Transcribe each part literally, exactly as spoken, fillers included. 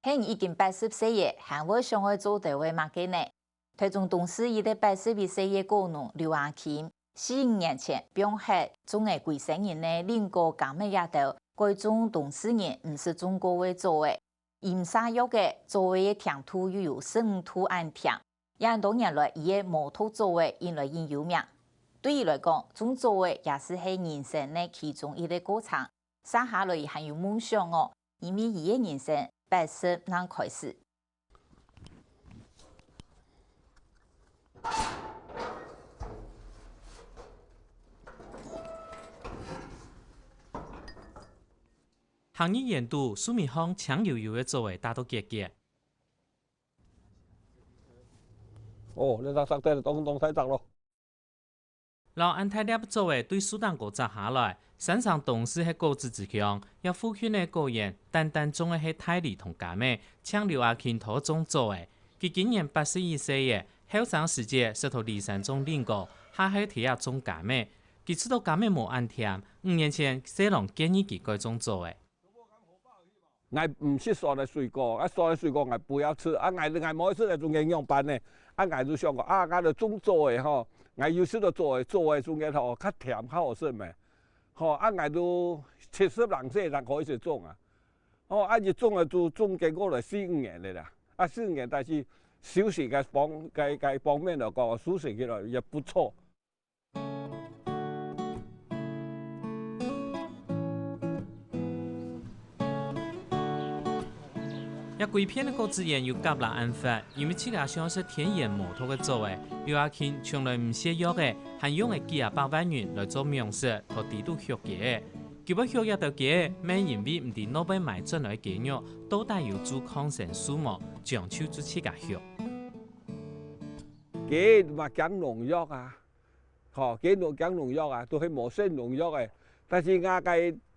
係你已經八十歲了，還會想愛做兜仔麼个呢？臺中東勢一個八十一歲个果農劉阿卿，四五年前放忒種个歸生人个蘋果、柑仔這兜，改種東勢人毋識種過个棗仔。 佢毋使藥仔，棗仔个甜度又有十五度恁甜。這恁多年來，佢个無毒棗仔引來引有名。對佢來講，種棗仔也係係人生个其中一個過程。續下來佢還有夢想哦，因為佢个人生八十正開始。 行入園肚，樹尾項青油油个棗仔打到結結。哦，這隻摘得當當大隻咯。摎恁大粒棗仔對樹頂高摘下來，山城東勢係果子之鄉，這附近个果園單單種个係大梨同柑仔，淨劉阿卿討種棗仔。佢今年八十一歲了，後生時節識著李山種蘋果，下後在這種柑仔。佢知著柑仔無恁甜，五年前細郎建議佢改種棗仔。 𠊎毋食酸个水果，啊，酸个水果𠊎毋愛食，啊，𠊎，𠊎無愛食个中間仰般呢？啊，𠊎就想講，啊，𠊎就種棗仔吼，𠊎有食著棗仔，棗仔中間吼，較甜，較好食咩？吼，啊，𠊎就七十零歲正開始種啊。吼，啊，一種啊，就種經過來四五年了啦。啊，四五年，但是收成个方，个，个方面來講，收成起來也不錯。 這歸片个果子園有蛤蜊恁闊，因為自家想食天然無毒个棗仔，劉阿卿從來毋食藥仔，還用了幾下百萬銀來做網室，討底肚畜雞仔。佢會畜這兜雞仔，乜因為毋知哪位買轉來个雞肉到底有注抗生素無，將就就自家畜。雞嘛驚農藥啊！ 吼，雞農驚農藥啊，都係無食農藥个。但是𠊎个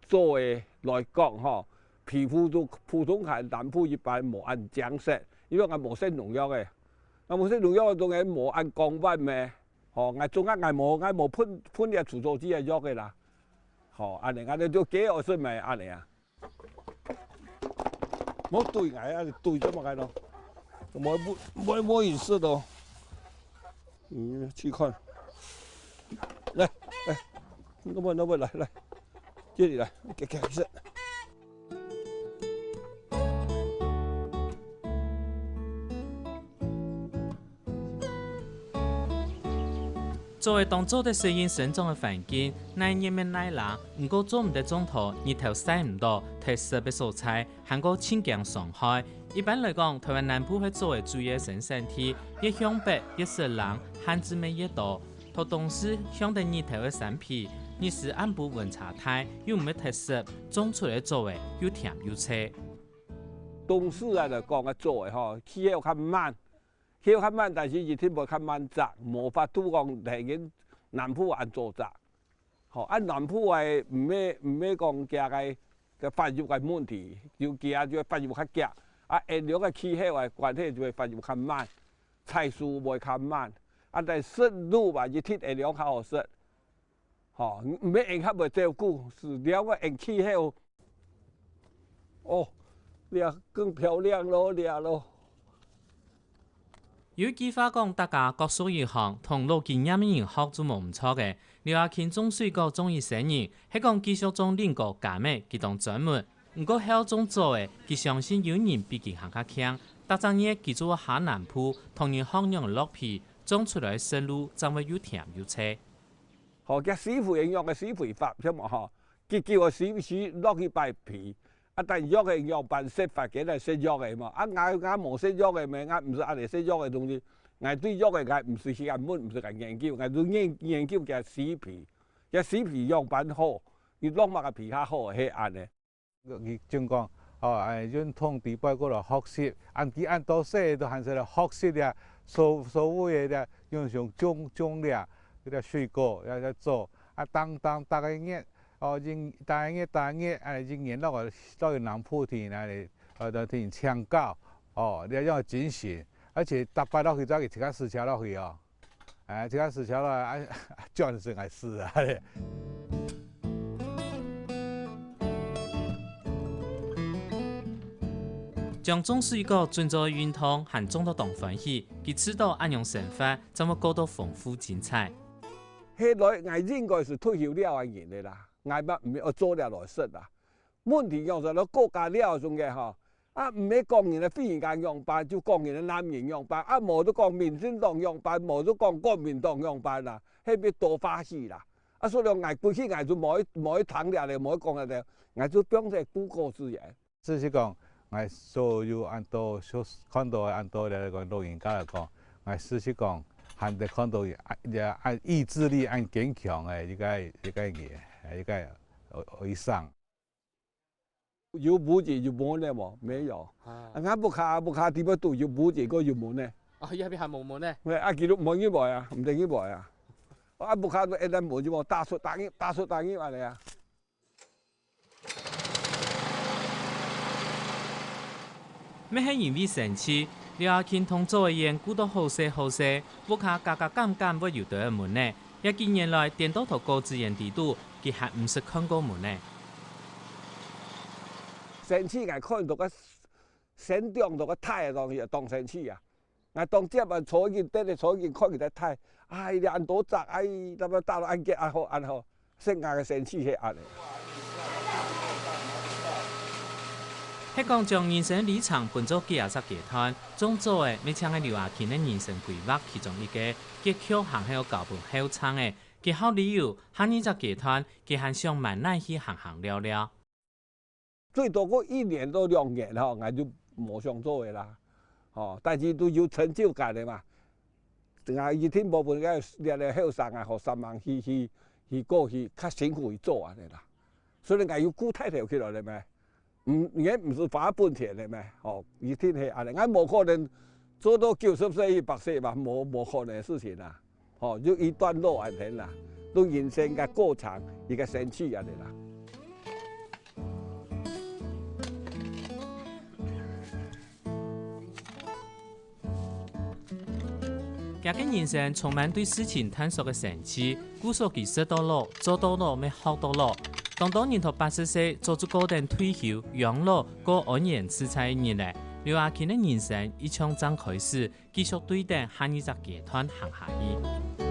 棗仔來講吼，皮膚都普通較南部一般無恁靚色，因為𠊎無食農藥个。𠊎無食農藥个，當然無恁光滑咩。吼，𠊎種啊，𠊎無，𠊎無噴，噴這除草劑个藥个啦。吼，恁呢，𠊎就雞愛食咩，恁呢啊。 莫對𠊎啊，你對做麼个咯？無，無，無，無意思咯。嗯，試看。來，來，那麼，那麼，來，來，這裡來，給，給，是。 棗仔當做得適應生長个環境，耐熱乜耐冷，毋過做毋得種在日頭曬毋著、忒濕个所在，還過盡驚傷害。一般來講，臺灣南部係棗仔主要个生產地，越向北越濕冷，限制乜越多。在東勢向著日頭个山皮，日時暗晡溫差大，又毋會忒濕，種出來个棗仔又甜又脆。東勢啊來講个棗仔吼，氣候較慢， 氣候較慢，但是一定會較慢摘，無法度講像𠊎南部恁早摘。吼，啊南部个毋係，毋係講佢个，个發育个問題，就佢个發育較遽，啊，熱帶个氣候个關係就會發育較慢，採收會較慢，啊，但係食落啊，一定熱帶較好食。 吼，毋係𫣆較會照顧，係了个𫣆氣候。哦，這更漂亮咯，這咯。有一句話講，大家各屬一行，同老經驗个人學就無毋著个。劉阿卿種水果種一生人，係講繼續種蘋果、柑仔，佢當專門。毋過曉種棗仔，佢相信有人比佢還較慶。逐隻月佢就會下南埔，同人學仰仔落皮，種出來食落正會又甜又脆。 吼，佢施肥一樣个施肥法，曉無吼？佢叫𠊎施，施落去擺皮，啊，但藥仔仰般食法，佢來食藥仔嘛。啊，𠊎，𠊎無食藥仔咩，𠊎毋識恁呢食藥仔東西。𠊎對藥仔，𠊎毋識去恁問，毋識恁研究，𠊎就研，研究佢施肥，佢施肥仰般好，佢落麼个皮較好，係恁呢。 佢正講，哦，哎，用桶底背過來學習，恁佢恁多歲都還係來學習這所，所謂个這，用，用種，種這，這水果，這，這做，啊，當，當，逐個月，哦，一，逐個月，逐個月，哎，一年落來，落去南埔田，哎，呃，就田請教，哦，這樣進行，而且逐擺落去，就愛自家駛車落去哦。 哎，這個駛車啦，哎，轉身還駛啊。像鍾水哥準做運動，還種到當歡喜，佢知道恁樣生活，正會過到豐富精彩。後來𠊎應該係退休了个人了啦，𠊎嘛毋愛做了來食啦。問題樣式，到國家了个時節吼，啊毋係講人个婦人家仰般，就講人个男人仰般，啊無就講民進黨仰般，無就講國民黨仰般啦，係毋係多歡喜啦？啊所以𠊎歸去𠊎就無去無去聽了咧，無去講了咧，𠊎就放在不過自然。 就是講，𠊎所有恁多所看到个恁多个講老人家來講，𠊎事實講，還得看到佢恁，恁意志力恁堅強个一個，一個人，一個，呃，醫生。有屋子有門个無？沒有。啊。啊，𠊎屋下，屋下地方都有屋子，个有門个。哦，這邊還無門呢。喂，啊，佢都無人買啊，毋得人買啊。啊，屋下都一旦門就無，打出打入，打出打入恁樣啊。 乜係因為生趣，劉阿卿同做个園顧到好勢好勢，屋下加加減減會有兜仔門仔，這幾年來，顛倒在果子園底肚，佢還毋識看過門仔。生趣，𠊎看到个生長到个大个東西，當生趣啊！ 𠊎當接啊，坐緊，等下坐緊，看佢在大，哎，這恁多隻，哎，怎麼打到恁結，恁好，恁好，生𠊎个生趣係恁呢。係講將人生里程分做幾下隻階段，種作仔乜淨係劉阿卿个人生規劃其中一個，結局還係愛交分後生仔。結合理由，下二隻階段，佢還想滿哪去行行尞尞。 最多過一年到兩年吼，𠊎就無想做个啦。吼，但是都有成就感个嘛。𠊎一定無分該這個後生啊，學三人去，去，去過去，較辛苦去做恁呢啦。所以𠊎有顧大頭起來了咩？嗯，也毋係花本錢个咩？吼，一定係恁呢，𠊎無可能做到九十歲、一百歲吧，無，無可能个事情啊。 吼，就一段路恁樣啦，都人生个過程，一個生趣恁樣啦。佢个人生充滿對事情探索个生趣，故所佢食到老，做到老，乜學到老。當多人在八十歲做出高等退休、養老、過安然自在个日仔，劉阿卿个人生一場正開始， 繼續對等下二隻階段行下去。